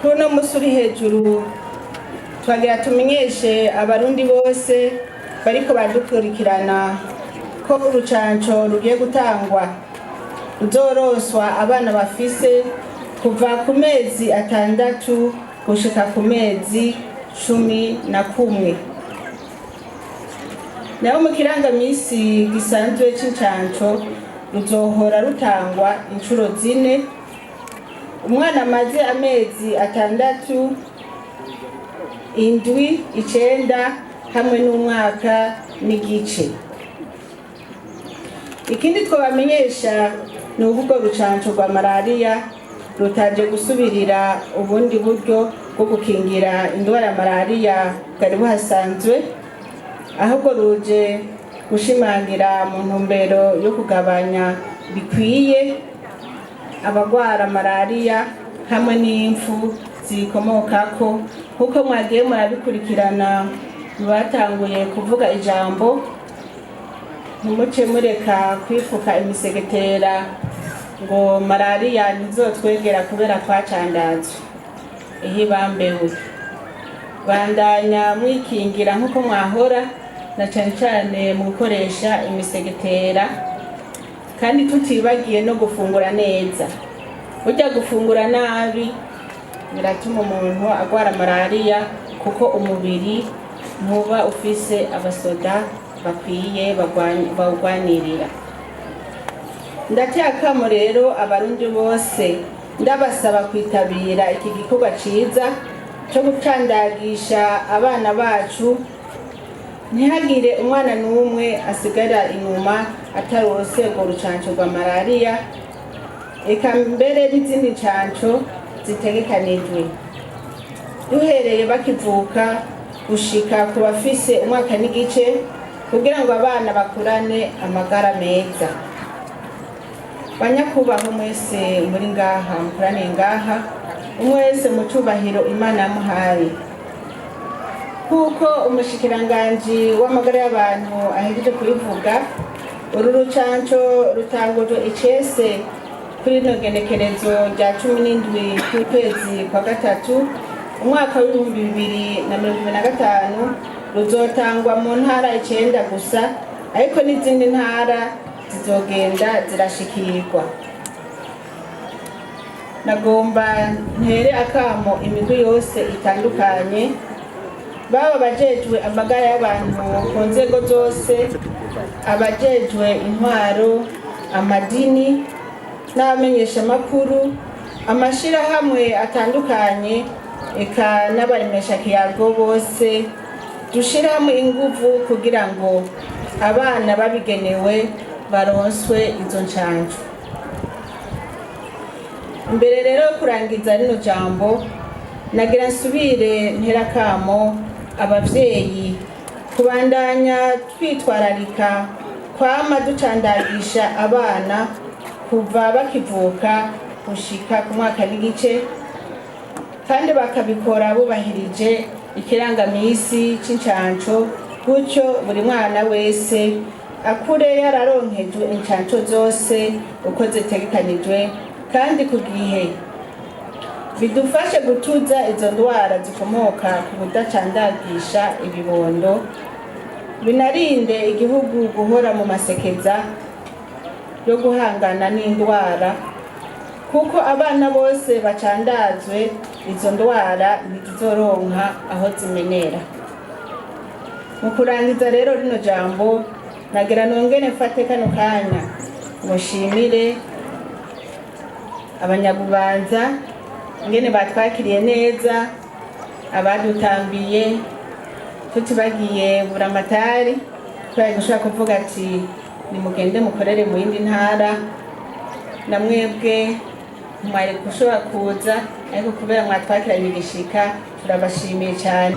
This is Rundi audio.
Kuri uno munsi uri hejuru, twagira tumenyeshe Abarundi bose bariko baradukurikirana ko urucanco rugiye gutangwa ruzoronswa abana bafise kuva ku mezi 6 gushika ku mezi 11. Naho mu kirangamisi gisanzwe c'incanco ruzohora rutangwa inshuro 4: umwana amaze amezi 6, 7, 9 hamwe n'umwaka n'igice. Ikindi twabamenyesha ni uko urwo rucanco rwa malariya rutaje gusubirira ubundi buryo bwo gukingira indwara ya malariya bwari buhasanzwe, ahubwo ruje gushimangira mu ntumbero yo kugabanya bikwiye abagwara malariya hamwe n'impfu zikomokako. Nk'uko mwagiye murabikurikirana batanguye kuvuga ijambo, ntimuce mureka kwifuka imisegetera ngo malariya ntizotwegera kubera twacandazwe. Ihibambewe, bandanya mwikingira nk'uko mwahora, na cane cane mu gukoresha imisegetera, kandi tutibagiye no gufungura neza. Burya gufungura nabi biratuma umuntu agwara malariya, kuko umubiri ntuba ufise abasoda bakwiye bawugwanirira. Ndateye akamo rero Abarundi bose, ndabasaba kwitabira iki gikorwa ciza co gucandagisha abana bacu, ntihagire umwana n'umwe asigara inyuma atarose urwo rucanco rwa malariya, eka mbere n'izindi ncanco zitegekanijwe, duhereye bakivuka gushika ku bafise umwaka n'igice, kugira ngo abana bakurane amagara meza. Banyakubahwa mwese muri ngaha, mukoraniye ngaha, umwe wese mu cubahiro Imana yamuhaye, nk'uko umushikiranganji w'amagara y'abantu ahejeje kubivuga, uru rucanco rutangujwe icese kuri rino genekerezo rya 17 k'ukwezi kwa gatatu umwaka w'2025. Ruzotangwa mu ntara 9 gusa, ariko n'izindi ntara zizogenda zirashikirwa. Nagomba ntere akamo imigwi yose itandukanye, baba abajejwe amagara y'abantu ku nzego zose, abajejwe intwaro, amadini n'abamenyeshamakuru, amashirahamwe atandukanye. Eka n'abaremeshakiyago bose dushiramo inguvu kugira ngo abana babigenewe baronswe izo ncanco. Imbere rero yo kurangiza rino jambo, nagira nsubire nterakamo abavyeyi kubandanya twitwararika kwama ducandagisha abana kuva bakivuka gushika ku mwaka n'igice, kandi bakabikora bubahirije ikirangamisi c'incanco, gutyo buri mwana wese akure yararonkejwe incanco zose uko zitegekanijwe kandi ku gihe, bidufashe gutuza izo ndwara zikomoka ku kudacandagisha ibibondo, binarinde igihugu guhora mu masekeza yo guhangana n'indwara, kuko abana bose bacandazwe izo ndwara ntizizoronka aho zimenera. Mu kurangiza rero rino jambo, nagira nongere mfate kano kanya ngo nshimire abanyabubanza ingene batwakiriye neza, abadutambiye, tutibagiye buramatari twari gushobora kuvuga ati nimugende mukorere mu yindi ntara, na mwebwe mwari gushobora kuza, ariko kubera mwatwakiranye igishika turabashimiye cyane.